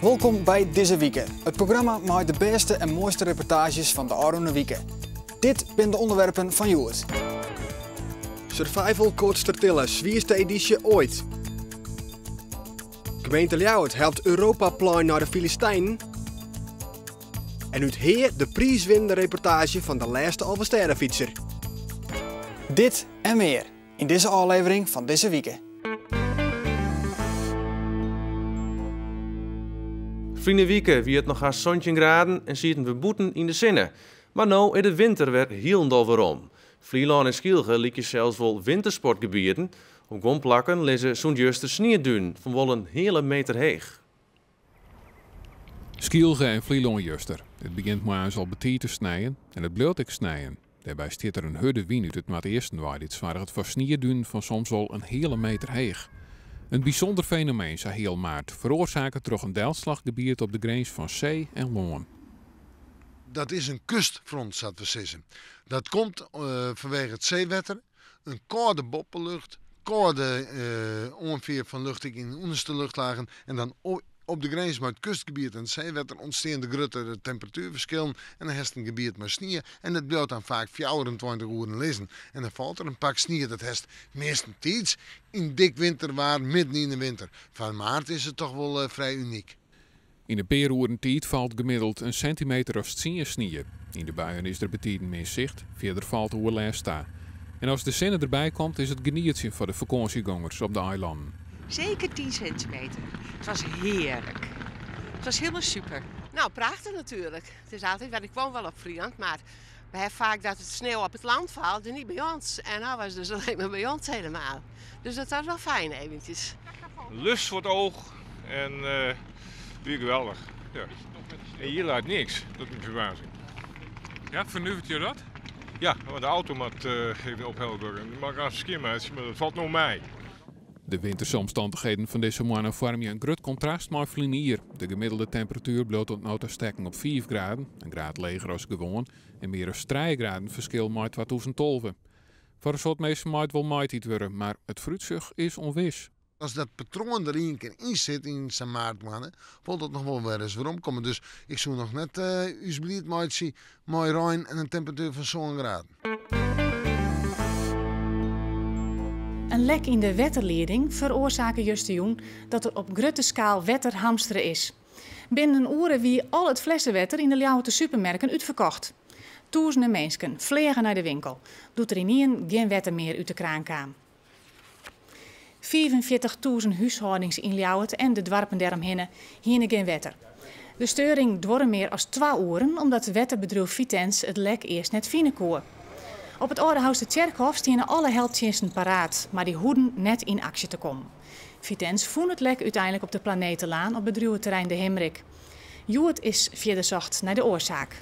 Wolkom by Dizze Wike, it programma mei de bêste en moaiste reportaazjes fan de ôfrûne wike. Dit binne de ûnderwerpen fan hjoed. Survival Koatstertille, swierste edysje oait. Gemeente Ljouwert helpt Europaplein nei de Filistijnen. En út Hea de priiswinnende reportaazje fan de lêste Alvestêdefytser. Dit en mear yn dizze ôflevering fan Dizze Wike. Ferline wike wie it noch hast 17 graden en sieten we bûten yn de sinne. Mar no is de winter wer hielendal werom. Flylân en Skylge lykje sels wol wintersportgebieten. Op guon plakken lizze sûnt juster sniedunen fan wol in heale meter heech. Skylge en Flylân juster. It begjint moarns al betiid te snijen en it bliuwt ek snijen. Dêrby stiet der in hurde wyn út it noardeasten wei dy't soarget foar sniedunen fan soms wol in heale meter heech. In bysûnder fenomeen sa heal maart, feroarsake troch in delslachgebiet op de grins fan see en lân. Dat is in kustfront, sa't we sizze. Dat komt fanwege it seewetter, in kâlde boppelucht, kâlde oanfier fan lucht ek yn de ûnderste luchtlagen en dan op de grins mei it kustgebiet en it seewetter ûntstean de gruttere temperatuerferskillen en dan hast in gebiet mei snie en dat bliuwt dan faak 24 oeren lizzen en dan falt der in pak snie. Dat hast meastentiids yn dik winterwaar midden yn de winter. Foar maart is it toch wol frij unyk. Yn in pear oeren tiid falt gemiddeld in sintimeter as 10 snie. Yn de buien is der betiden min sicht, fierder falt de oerlêst ta. En as de sinne derby komt is it genietsjen foar de fakânsjegongers op de eilannen. Zeker 10 centimeter. Het was heerlijk. Het was helemaal super. Nou, prachtig natuurlijk. Het is altijd, want ik woon wel op Vlieland, maar we hebben vaak dat het sneeuw op het land valt en niet bij ons. En nou was het dus alleen maar bij ons helemaal. Dus dat was wel fijn eventjes. Lust voor het oog en weer geweldig. Ja. En hier laat niks, dat is een verbazing. Ja, vernuvert je dat? Ja, want de auto moet even ophelpen. Die mag aan het maar dat valt nog mij. De winterse omstandigheden fan dizze moanne foarmje in grut kontrast mei ferline jier. De gemiddelde temperatuer bliuwt oant no ta stekken op 5 graden, in graad leger as gewoan en mear as 3 graden ferskil mei 2012. Foar in soad minsken mei it wol maitiid wurde, mar it foarútsjoch is ûnwis. As dat patroan der ien kear yn sit yn sa'n maartmoanne, wol dat noch wol wer ris weromkomme. Dus ik soe noch net ús bliid meitsje mei rein en in temperatuer fan 7 graden. In lek yn de wetterlieding feroarsake justerjûn dat der op grutte skaal wetter hamstere is. Binnen in oere wie al it flessewetter yn de Ljouwerter supermerken útferkocht. Tûzenen minsken fleagen nei de winkel doe't der ynienen gjin wetter mear út de kraan kaam. 45.000 húshâldings yn Ljouwert en de doarpen dêromhinne hiene gjin wetter. De steuring duorre mear as 2 oeren omdat wetterbedriuw Vitens it lek earst net fine koe. Op it Aldehoustertsjerkhôf stiene alle helptsjinsten paraat, mar dy hoeden net yn aksje te kommen. Vitens fûn it lek úteinlik op de Planetenlaan op bedriuweterrein De Himrik. Hjoed is fierder socht nei de oarsaak.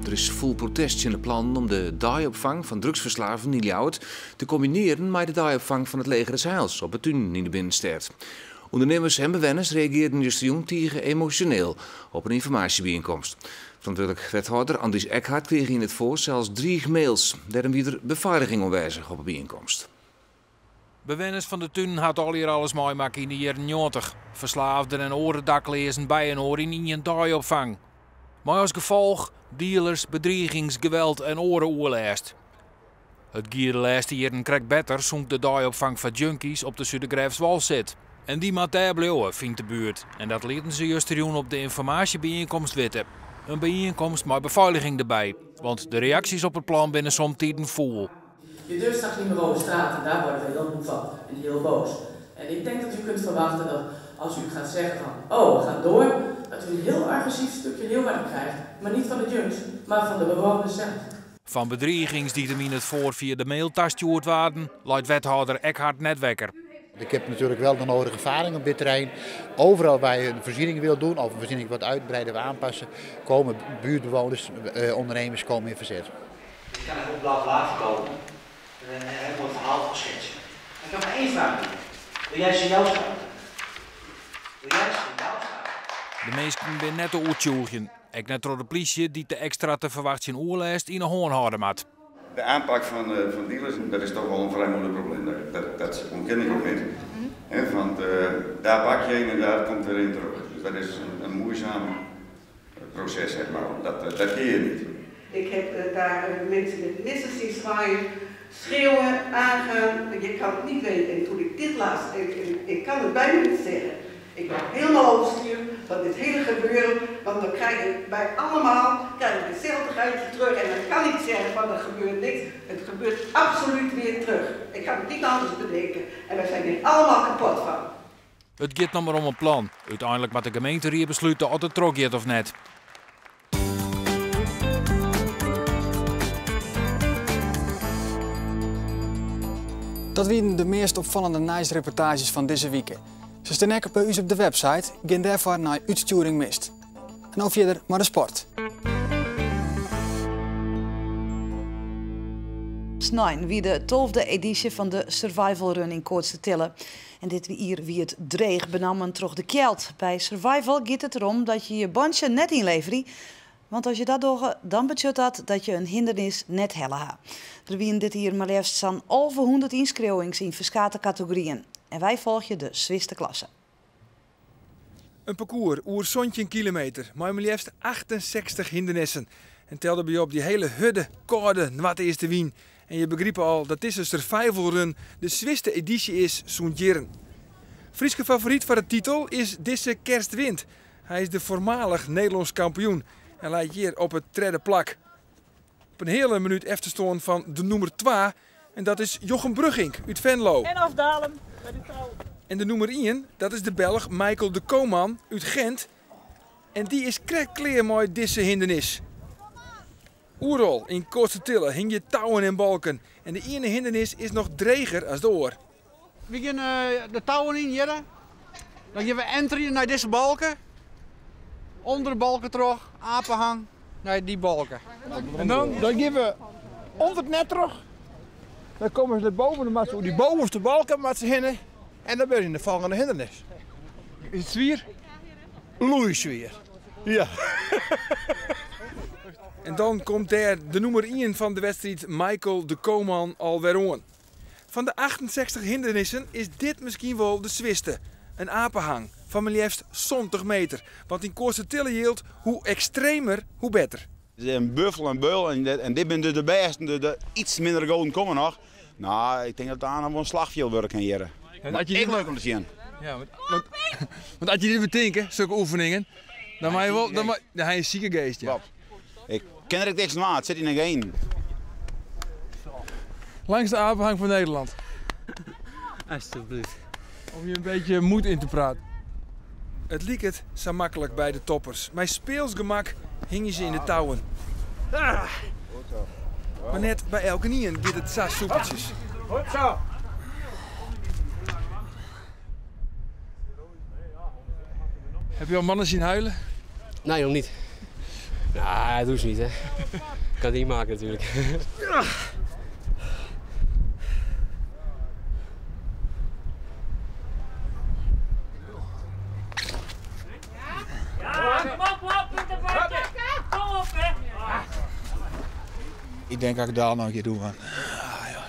Der is fûl protest tsjin de plannen om de deiopfang fan drugsferslaafden yn Ljouwert te kombinearjen mei de deiopfang fan it Leger des Heils op 'e Tunen yn de binnenstêd. Undernimmers en bewenners reagearren justerjûn tige emosjoneel op in ynformaasjebyienkomst. Ferantwurdlik wethâlder Andries Ekhart krige yn it foar sels driichmails. Dêrom wie der befeiliging oanwêzich op 'e byienkomst. Bewenners fan de Tunen ha al jier alles meimakke yn de jierren 90. Ferslaafden en oare dakleazen byinoar yn ien deiopfang. Mei as gefolch dealers, bedrigings, geweld en oare oerlêst. It gie de lêste jierren krekt better sûnt de deiopfang foar junkies op de Sudergrêftswâl sit. En dy moat dêr bliuwe, fynt de buert. En dat lieten se justerjûn op de ynformaasjebyienkomst witte. In byienkomst mei befeiliging derby, want de reaksjes op it plan binne somtiden fûl. Je durft straks niet meer over straat en daar worden we heel moe van en heel boos. En ik denk dat u kunt verwachten dat als u gaat zeggen van, oh, we gaan door, dat u een heel agressief stukje Leeuwarden krijgt. Maar niet van de junks, maar van de bewoners zelf. Fan bedrigings dy't him yn it foar fia de mail tastjoerd waarden, leit wethâlder Ekhart net wekker. Ik heb natuurlijk wel de nodige ervaring op dit terrein. Overal waar je een voorziening wil doen of een voorziening wat uitbreiden of aanpassen, komen buurtbewoners, ondernemers komen in verzet. Je kan even op blauw laag komen en een heel mooi verhaal schetsen. Ik heb maar één vraag. Wil jij ze jou sluiten? Wil jij ze jou sluiten? De minsken binne net te oertsjûgjen. Ek net troch de plysje dy't de ekstra te ferwachtsjen oerlêst yn 'e hân hâlde moat. De aanpak van dealers, dat is toch wel een vrij moeilijk probleem. Dat ontken ik ook niet. Want daar pak je een en daar komt weer een terug. Dus dat is een moeizaam proces, zeg maar. Dat keer je niet. Ik heb daar mensen met messen zien zwaaien, schreeuwen, aangaan. Je kan het niet weten. En toen ik dit las, ik kan het bijna niet zeggen. Ik ben helemaal overstuur van dit hele gebeuren, want dan krijg ik bij allemaal krijg ik hetzelfde geitje terug. En dan kan ik zeggen van er gebeurt niks. Het gebeurt absoluut weer terug. Ik kan het niet anders bedenken. En wij zijn hier allemaal kapot van. Het gaat nog maar om een plan. Uiteindelijk moet de gemeente hier besluiten of het trok gaat of net. Dat waren de meest opvallende nieuwsreportages van deze week. Ze staan ook bij u op de website, gaan daarvoor naar Uitsturing Mist. En nou verder maar de sport. Snein wie de 12e editie van de Survival Run in Kootstertille. En dit hier wie het dreig benammen troch de kjeld. Bij Survival gaat het erom dat je je bandje net inlevert. Want als je dat doet, dan betekent dat dat je een hindernis net helle ha. Er wien dit hier maar liefst zo'n 1100 inschrijvingen in verschillende categorieën. En wij volgen de Zwiste klasse. Een parcours oer zontje een kilometer, maar maar liefst 68 hindernissen. En telde bij op die hele hudde, koude, natte eerste wien. En je begreep al dat deze survival run de Zwiste editie is zo'n jaren. Frieske favoriet voor de titel is deze Kerstwind. Hij is de voormalig Nederlands kampioen en leidt hier op het derde plak. Op een hele minuut efterstoon van de nummer 2 en dat is Jochem Bruggink uit Venlo. En afdalen bij de touw. En de nummer 1, dat is de Belg Michael de Koman uit Gent. En die is krek mooi deze hindernis. Oerol in Kootstertille hing je touwen en balken. En de ene hindernis is nog dreger als de oor. We gaan de touwen in, Jelle. Dan gaan we enteren naar deze balken. Onder de balken terug, apenhang, naar die balken. En dan gaan we onder het net terug. Dan komen ze naar boven, dan maken ze die bovenste balken met ze hinnen. En dan ben je in de volgende hindernis. Is het zwier? Loeizwier. Ja. En dan komt daar de nummer 1 van de wedstrijd, Michael de Koman, alweer aan. Van de 68 hindernissen is dit misschien wel de zwiste. Een apenhang van maar liefst 70 meter. Want in Kootstertille geldt, hoe extremer, hoe beter. Het is een buffel en beul en dit zijn de beste, de iets minder golden komen nog. Nou, ik denk dat daar nog wel een slagveld werk kan hier. Maar het is leuk om te zien. Ja, want als je dit bedenkt, zulke oefeningen, dan ben je wel, dan ben je een zieke geest. Ja. Ik ken er niks van, het zit in een geen. Langs de apenhang van Nederland. Alsjeblieft. Om je een beetje moed in te praten. Het liep het zo makkelijk bij de toppers. Mijn speelsgemak hingen ze in de touwen. Maar net bij elke nien dit het zes soepeltjes. Goed zo. Heb je al mannen zien huilen? Nee, nog niet. Nou, dat doe ze niet, hè. Ik kan het niet maken natuurlijk. Ja, kom op, Pieter Bartje. Kom op, hè. Ik denk dat ik daar nog een keer doe, man. Ah, ja.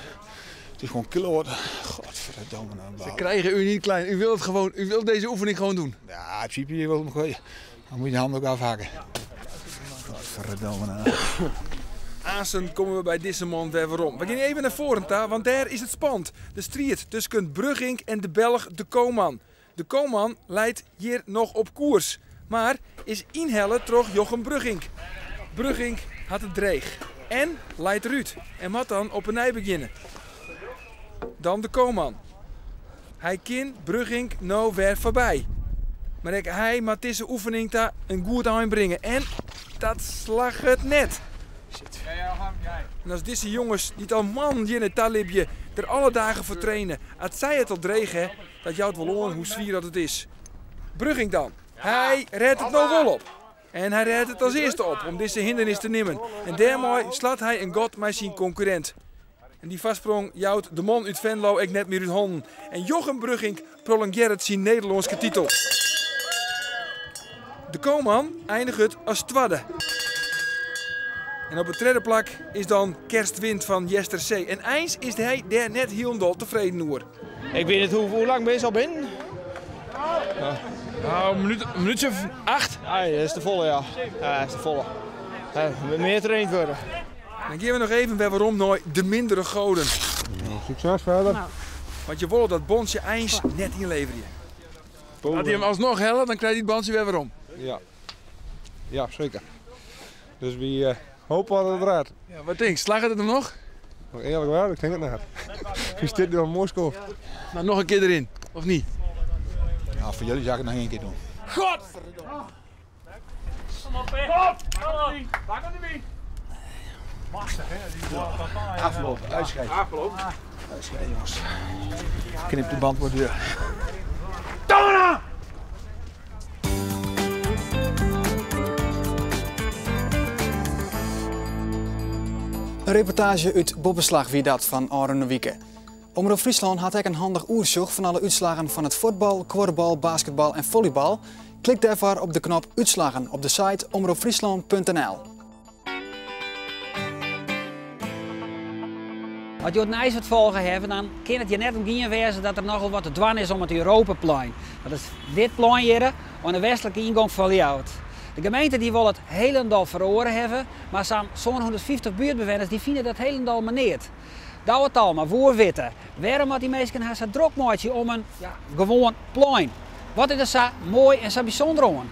Het is gewoon kloten. Godverdomme. Nou, ze krijgen u niet klein. U wilt het gewoon, u wilt deze oefening gewoon doen. Ja, in principe, je wilt hem gooien. Dan moet je je hand ook afhakken. Godverdomme. Nou. Asen komen we bij deze man weer waarom. We gaan even naar voren, daar, want daar is het spannend. De strijd tussen Bruggink en de Belg de Koman. De Koman leidt hier nog op koers, maar is inhellen troch Jochem Bruggink. Bruggink had het dreig en leidt Ruud en moet dan op een nij beginnen. Dan de Koman. Hij kin Bruggink nou weer voorbij. Maar ik, hij moet deze oefening daar een goed aanbrengen en dat slag het net. En als deze jongens die al man in het talibje er alle dagen voor trainen, als zij het al dreig, hè, dat jouwt wel aan hoe zwier dat het is. Bruggink dan. Hij redt het nou wel op. En hij redt het als eerste op om deze hindernis te nemen. En daarmee slaat hij een god met zijn concurrent. En die vastsprong jouwt de man uit Venlo ik net meer uit handen. En Jochem Bruggink prolongeert zijn Nederlandse titel. De Koman eindigt het als tweede. En op het derde plak is dan Kerstwind van Jester C. En eens is hij daar net heel tevreden over. Ik weet niet hoe lang ben je al binnen? Ja. Nou, een minuutje of 8. Ja, dat is de volle, ja. Ja, dat is de volle. Ja, meer traind worden. Dan gaan we nog even weer waarom naar de mindere goden. Succes verder. Nou. Want je wil dat bondje eens net inleveren. Als hij hem alsnog helpt, dan krijgt hij het bandje weer waarom. Ja. Ja, zeker. Dus wie hopen dat het raadt. Ja, wat denk je? Slaagt het hem nog? Nog eerlijk waar, ik denk het niet. Is dit nog een mooi score? Nou, nog een keer erin, of niet? Ja, voor jullie zou ik het nog één keer doen. Godverdomme! Kom op, hè. Kom op. Waar komt die? Machtig, hè? Afgelopen, uitscheiden. Afgelopen. Uitscheiden, jongens. Knip de band maar deur. Donna! Een reportage uit Boppeslach wie dat van Arne Wieke. Omroep Friesland had ook een handig oerzoek van alle uitslagen van het voetbal, korfbal, basketbal en volleybal. Klik daarvoor op de knop Uitslagen op de site omroepfriesland.nl. Als je het nijs wat volgen hebben, dan kan het je net om geen wezen dat er nogal wat te dwan is om het Europaplein. Dat is dit plein hier aan de westelijke ingang van Ljouwert. De gemeente die wil het helemaal verloren hebben, maar zo'n 150 buurtbewoners die vinden dat helemaal maar niet. Dat het al, maar voor witten. Waarom had die mensen haar zo druk maken om een gewoon plein? Wat is er zo mooi en zo bijzonder aan?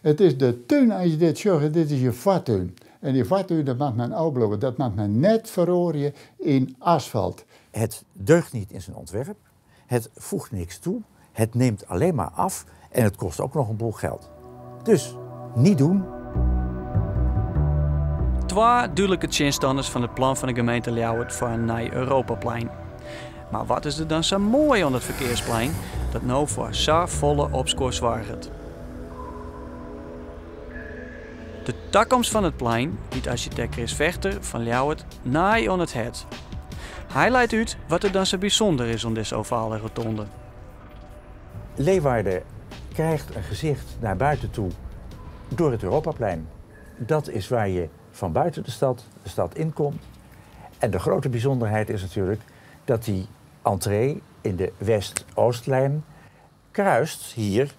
Het is de tuin, als je dit zegt, dit is je vaartuin. En die vaartuin, dat mag men opbouwen, dat mag men net verrooien in asfalt. Het deugt niet in zijn ontwerp, het voegt niks toe, het neemt alleen maar af en het kost ook nog een boel geld. Dus niet doen. Twee duidelijke tegenstanders van het plan van de gemeente Ljouwert voor een nieuw Europaplein. Maar wat is er dan zo mooi aan het verkeersplein dat nou voor zo volle opscore zwaart? De toekomst van het plein biedt architect Chris Vechter van Ljouwert naai aan het het. Hij leidt uit wat er dan zo bijzonder is om deze ovale rotonde. Leeuwarden krijgt een gezicht naar buiten toe door het Europaplein. Dat is waar je van buiten de stad inkomt. En de grote bijzonderheid is natuurlijk dat die entree in de West-Oostlijn kruist hier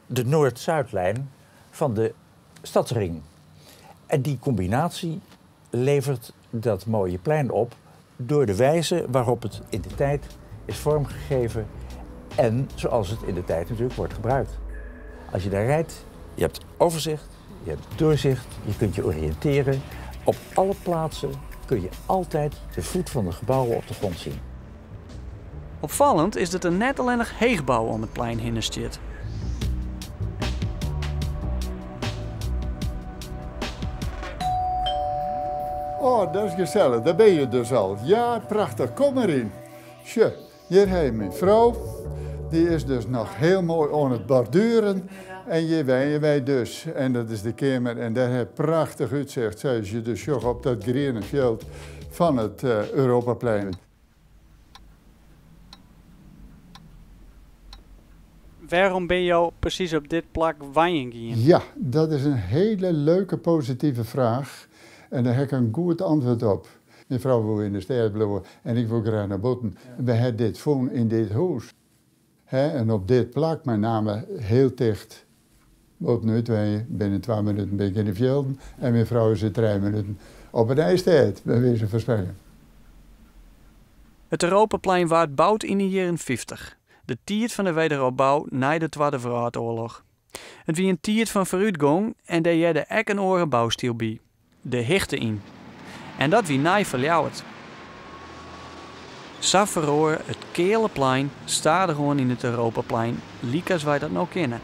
de Noord-Zuidlijn van de stadsring. En die combinatie levert dat mooie plein op door de wijze waarop het in de tijd is vormgegeven en zoals het in de tijd natuurlijk wordt gebruikt. Als je daar rijdt, je hebt overzicht, je hebt doorzicht, je kunt je oriënteren. Op alle plaatsen kun je altijd de voet van de gebouwen op de grond zien. Opvallend is dat er net alleen nog heegbouw om het plein heen zit. Oh, dat is gezellig. Daar ben je dus al. Ja, prachtig. Kom maar in. Tje, hier heb je mijn vrouw. Die is dus nog heel mooi aan het borduren. En hier wijnen wij dus. En dat is de kamer. En daar heb je prachtig uitzicht. Zoals je dus zag op dat groene veld van het Europaplein. Waarom ben je precies op dit plak wijn gegaan? Ja, dat is een hele leuke positieve vraag. En daar heb ik een goed antwoord op. Mijn vrouw wil in de stad blijven en ik wil graag naar buiten. Ja. We hebben dit voon in dit huis. He, en op dit plak, met name heel dicht. Buiten uit, binnen 2 minuten ben ik in de velden. En mijn vrouw zit 3 minuten op een ijstijd, bij wijze van spreken. Het Europaplein waard bouwd in de jaren 50. De tijd van de wederopbouw na de Tweede Wereldoorlog. Het wie een tijd van vooruitgang en daar jij de ek en oren bouwstiel bij. De hichte in. En dat wie naai verljouwt. Sa verroor het kele plein staat er gewoon in het Europaplein, liek als wij dat nou kennen.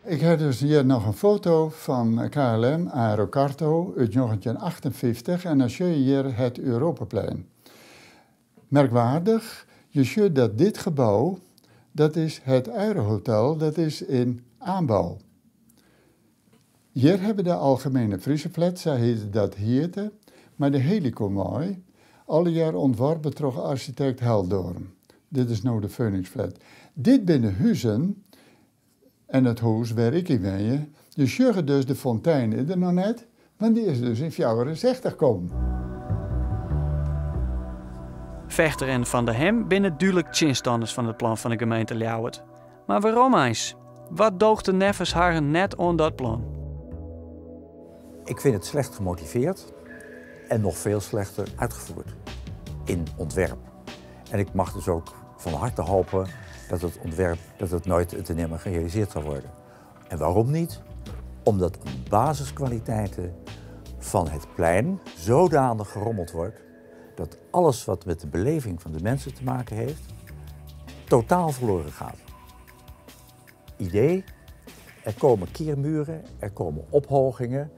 Ik heb dus hier nog een foto van KLM Aerocarto uit 1958 en dan zie je hier het Europaplein. Merkwaardig, je ziet dat dit gebouw, dat is het Aerohotel, dat is in aanbouw. Hier hebben we de Algemene Friese Flat, zij heette dat hier, maar de Helicomooi, alle jaar ontworpen door architect Heldoorn. Dit is nou de Phoenix Flat. Dit binnen huizen en het huis waar ik in ben, je zag dus de fontein in er nog net, want die is dus in 64 gekomen. Vegter en Van der Hem binne dúdlik tsjinstanners fan it plan fan de gemeente Ljouwert. Mar wêrom eins? Wat doocht der neffens harren net oan dat plan? Ik vind het slecht gemotiveerd en nog veel slechter uitgevoerd in ontwerp. En ik mag dus ook van harte hopen dat het ontwerp dat het nooit te nimmer gerealiseerd zal worden. En waarom niet? Omdat de basiskwaliteiten van het plein zodanig gerommeld wordt dat alles wat met de beleving van de mensen te maken heeft, totaal verloren gaat. Idee, er komen keermuren, er komen ophogingen,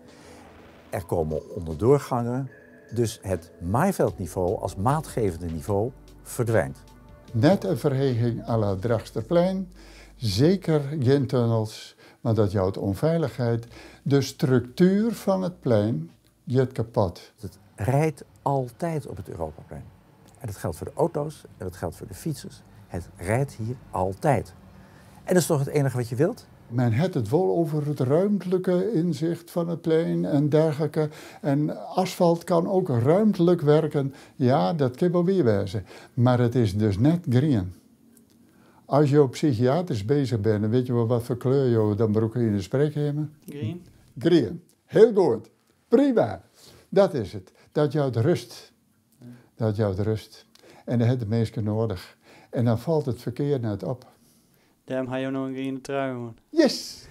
er komen onderdoorgangen. Dus het maaiveldniveau als maatgevende niveau verdwijnt. Net een verheging à la Drachtsterplein, zeker geen tunnels, want dat jouwt onveiligheid. De structuur van het plein gaat kapot. Het rijdt altijd op het Europaplein. En dat geldt voor de auto's en dat geldt voor de fietsers. Het rijdt hier altijd. En dat is toch het enige wat je wilt? Men heeft het wel over het ruimtelijke inzicht van het plein en dergelijke. En asfalt kan ook ruimtelijk werken. Ja, dat kan wel weer wezen. Maar het is dus net green. Als je op psychiatrisch bezig bent, dan weet je wel wat voor kleur je dan broeken in de spreekkamer. Green. Green. Heel goed. Prima. Dat is het. Dat jouwt rust. Dat jouwt rust. En dat heeft de mensen nodig. En dan valt het verkeer net op. Daarom ga je nog een groene trui aan. Yes!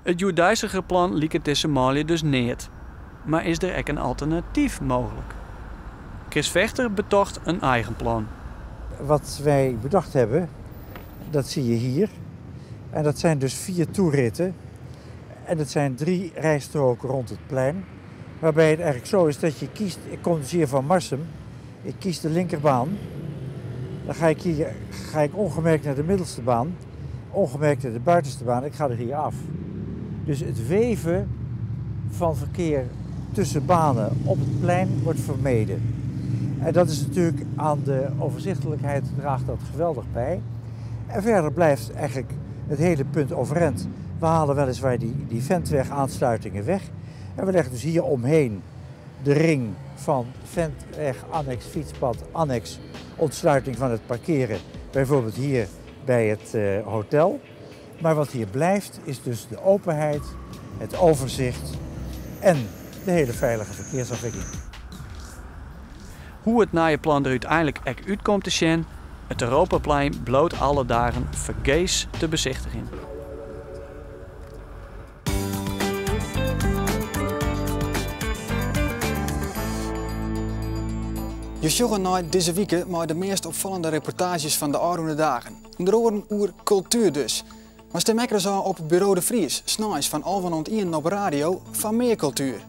Het joedeisige plan liep het tussen Mali dus niet. Maar is er ook een alternatief mogelijk? Chris Vegter betocht een eigen plan. Wat wij bedacht hebben, dat zie je hier. En dat zijn dus 4 toeritten. En dat zijn 3 rijstroken rond het plein. Waarbij het eigenlijk zo is dat je kiest, ik kom dus hier van Marsum, ik kies de linkerbaan. Dan ga ik hier, ga ik ongemerkt naar de middelste baan, ongemerkt naar de buitenste baan, ik ga er hier af. Dus het weven van verkeer tussen banen op het plein wordt vermeden. En dat is natuurlijk aan de overzichtelijkheid draagt dat geweldig bij. En verder blijft eigenlijk het hele punt overeind. We halen weliswaar die ventweg-aansluitingen weg. En we leggen dus hier omheen de ring van ventweg, annex, fietspad, annex, ontsluiting van het parkeren. Bijvoorbeeld hier bij het hotel. Maar wat hier blijft is dus de openheid, het overzicht en de hele veilige verkeersafwikkeling. Hoe het plan er uiteindelijk echt uitkomt te zien, het Europaplein bloot alle dagen vergeefs te bezichtigen. Je zocht naar deze week maar de meest opvallende reportages van de oude dagen. Onder oren oer cultuur dus. Maar stem ik er zo op Bureau de Vries, s'nachts van Alvan ont Ien op radio van meer cultuur.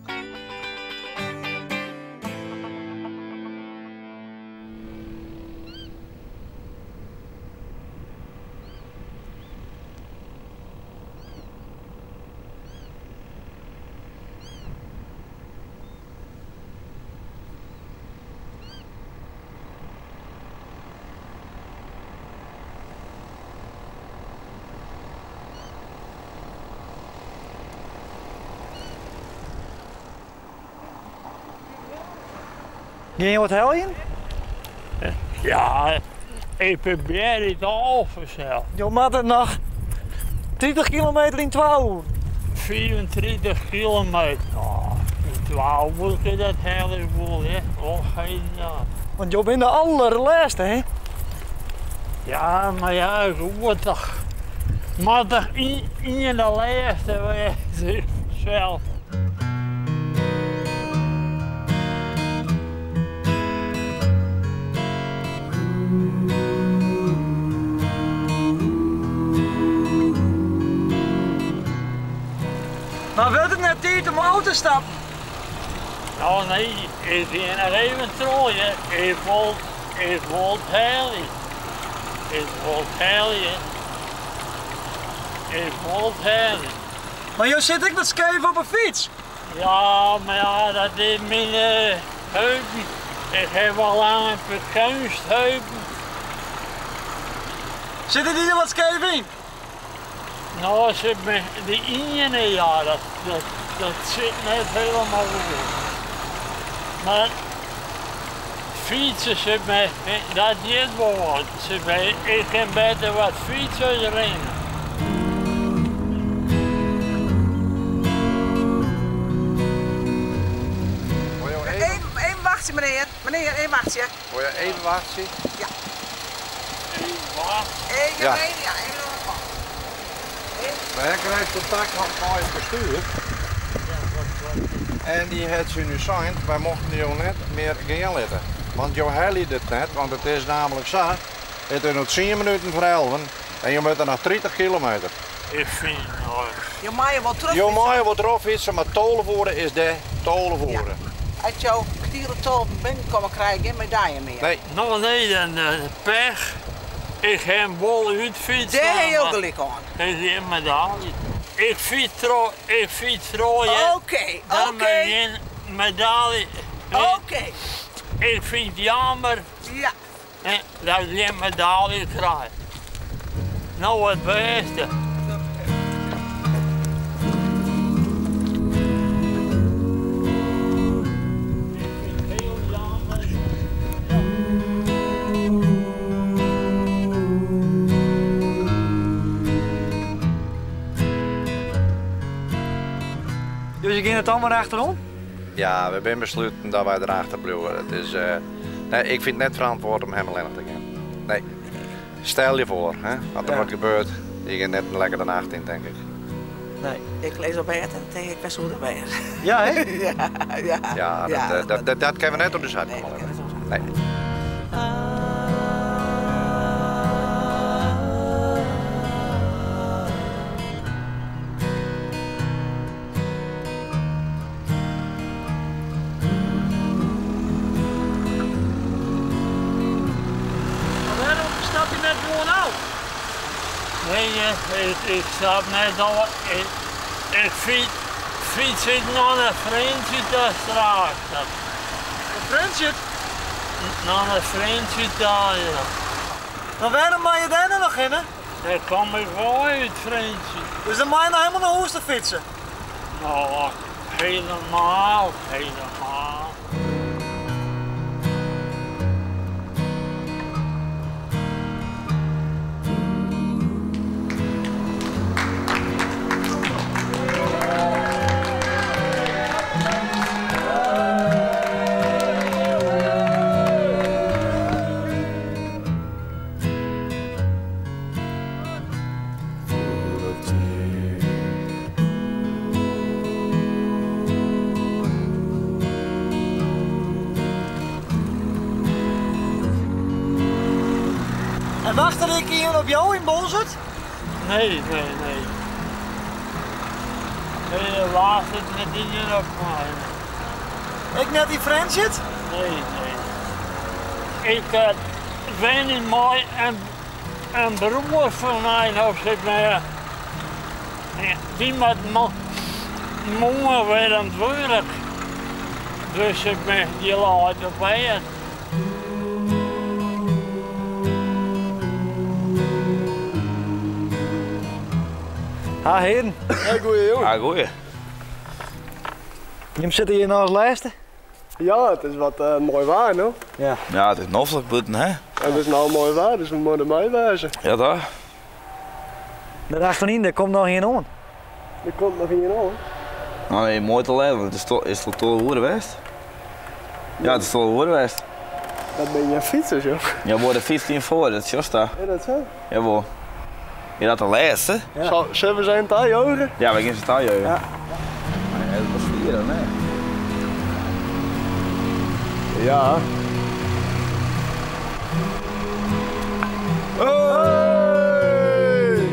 Ga je wat helpen? Ja, ik probeer het al vanzelf. Je moet het nog 30 kilometer in 12 uur. 34 kilometer. Oh, in 12 uur kun je dat helemaal, hè? Oh, geen ja. Want je bent de allerlaatste, hè? Ja, maar ja, goed toch. Maar toch in de laatste zelf. Maar wordt het net tijd om auto te stappen? Nou nee, ik ben nog even trooien. Ik wil het halen. Ik wil het halen. Ik wil het halen. Maar jou zit ik met scheef op een fiets? Ja, maar ja, dat is mijn heupen. Ik heb al lang een verkunstheupen. Zitten die er wat scheef in? Nou, zit me de ene, ja, dat zit net helemaal goed. Maar Fietsen zit mij, dat niet wel wat. Zit mij, ik kan beter wat fietsen rennen. Even, even wachten, meneer. Meneer, even wachten. Wil je even wachten? Ja. Even wachten. Even, Ja. ja. ja, even nog een Wij krijgen contact met het bestuur. En die had ze nu zijn, wij mochten jou net meer gaan laten. Want jou hel het net, want het is namelijk zo. Het is nog 10 minuten voor 11 en je moet er nog 30 kilometer. Ik vind het nooit. Je mag je wel terug. Je mag je wat erop fietsen, maar tolenvoeren is de tolenvoeren. Als jouw kwartier tol binnenkomen, krijg ik geen medaille meer. Nee. Nou nee, dan pech. Ik heb een bol uitfietsen. Daar heb je ook gelijk aan. Ik heb een medaille. Ik fiets tro, ik fiets rooien. Oké, Dan oké. ben je een medaille. Oké. Ik vind het jammer Ja. dat je een medaille krijgt. Nou, het beste. Dus je ging het allemaal achterom? Ja, we zijn besloten dat wij erachter blijven. Het is, nee, ik vind het net verantwoord om hem alleen te gaan. Nee. Stel je voor, hè, wat er Ja. wat gebeurt, je gaat net lekker de nacht in, denk ik. Nee. Ik lees op bed en denk ik ben zo erbij. Ja, hè? ja, ja. Ja, dat, dat kunnen we net op de zijde komen. Nee. Maar waarom stapt u net gewoon af? Nee, ik stap net al. Ik fiets ik naar de vriendje daar straks. Een vriendje? Naar een vriendje daar, ja. Maar waarom mag je daar nou nog in, hè? Daar kom ik wel uit, vriendje. Dus dan mag je nou helemaal naar huis te fietsen? Nou, helemaal, helemaal. En wachtte ik hier op jou in Bolzert? Nee, nee, nee. Nee, waar zit net niet op mij. Ik net die friendship? Nee, nee. Ik ben in mooi en een broer van mij of zit mij. Die met morgen weer aan het werk. Dus ik ben die laat erbij. Ha, heren. Ja, goeie jongen. Ja, goeie. Je zit hier nou als laatste? Ja, het is wat mooi waar, no? Ja. Ja, het is noffelijk buiten, hè? Het is nou mooi waar, dus we moeten mij wijzen. Ja, toch? De dag van in, daar komt nog geen aan. Er komt nog geen aan. Nou, nee, mooi te leven. Het is toch is het toch woorden geweest? Ja, het is toch woorden geweest. Dat ben je fietsers, joh. Ja, worden 15 voor, dat is juist daar. Ja, dat zo. Jawel. Je dat de laatste? Ja. Zullen we zijn taai horen? Ja, we gaan ze taai Ja. Nee, dat was vier dan, hè? Ja. Hey!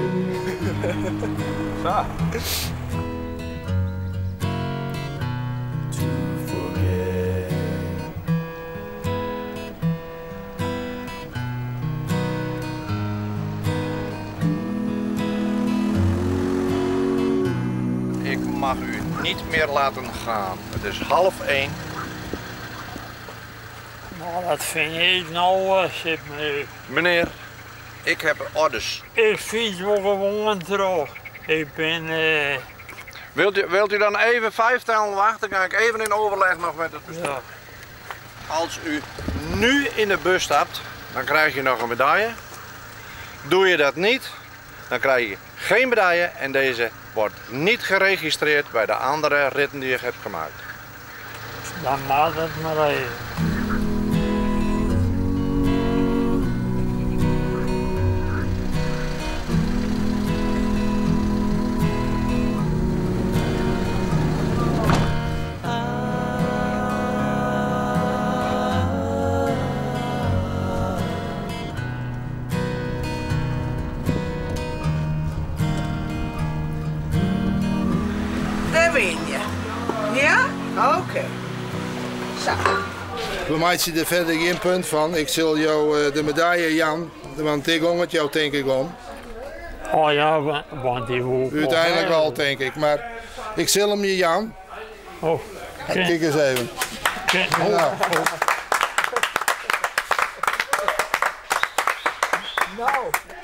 Zo. Ik mag u niet meer laten gaan. Het is 12:30. Nou, dat vind ik nou, zit me. Meneer, ik heb orders. Ik fiets wel gewoon terug. Ik ben... Wilt u dan even 5 tellen wachten? Kan ik even in overleg nog met het bestuur. Ja. Als u nu in de bus stapt, dan krijg je nog een medaille. Doe je dat niet, dan krijg je geen medaille en deze wordt niet geregistreerd bij de andere ritten die je hebt gemaakt. Dan maakt het maar even. Daar ben je. Ja? Oké. Zo. We maken er verder geen punt van. Ik zal jou de medaille, Jan, want ik ging het jou denk ik om. Oh ja, want die hoe. Uiteindelijk wel, denk ik. Maar ik zal hem je, Jan. Oh. Kijk eens even. Nou.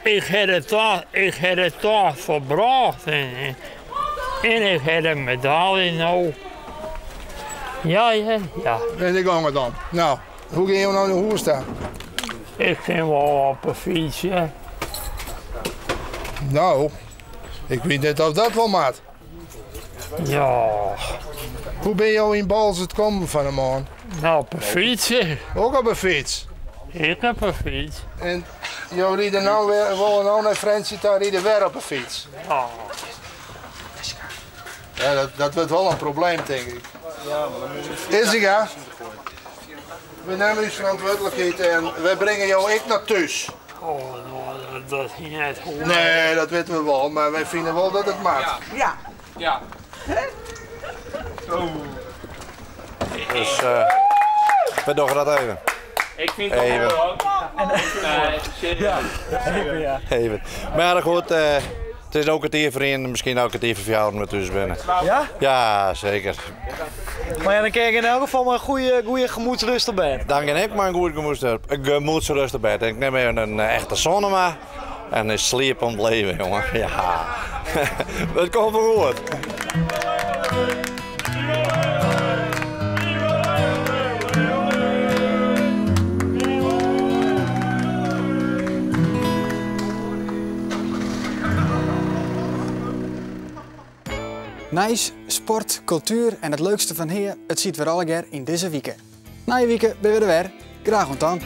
Ik heb het toch, ik heb het toch verbracht. En ik heb een medaille nou. Ja, ja, ja. En ik ging het dan. Nou, hoe ging je nou naar huis staan? Ik ging wel op een fietsje. Nou, ik weet net of dat wel maat. Ja. Hoe ben je in Balzet gekomen van de man? Nou, op een fietsje. Ook op een fiets? Ik heb een fiets. En jou rijden nou weer, willen nou naar Fransje, daar rijden weer op een fiets? Ja. Ja, dat wordt wel een probleem, denk ik. Isiga, we nemen uw verantwoordelijkheid en wij brengen jou ik naar thuis. Oh, nou, dat is niet goed. Nee, dat weten we wel, maar wij vinden wel dat het maakt. Ja. Ja. Oh. Dus we doen dat even. Ik vind het even. wel. Nee, serieus. Ja. Even. Maar goed, het is ook het eer voor in, misschien ook het eer voor jou om thuis binnen. Ja? Ja, zeker. Maar ja, dan krijg ik in elk geval maar een goede gemoedsrust erbij. Dan kan ik maar een goede gemoedsrust erbij. Ik neem even een echte zonne en een sliep om het leven, jongen. Ja, het komt wel goed. Nijs, sport, cultuur en het leukste van hier, het ziet weer alle keer in deze week. Na je week ben we er weer. Graag tot dan.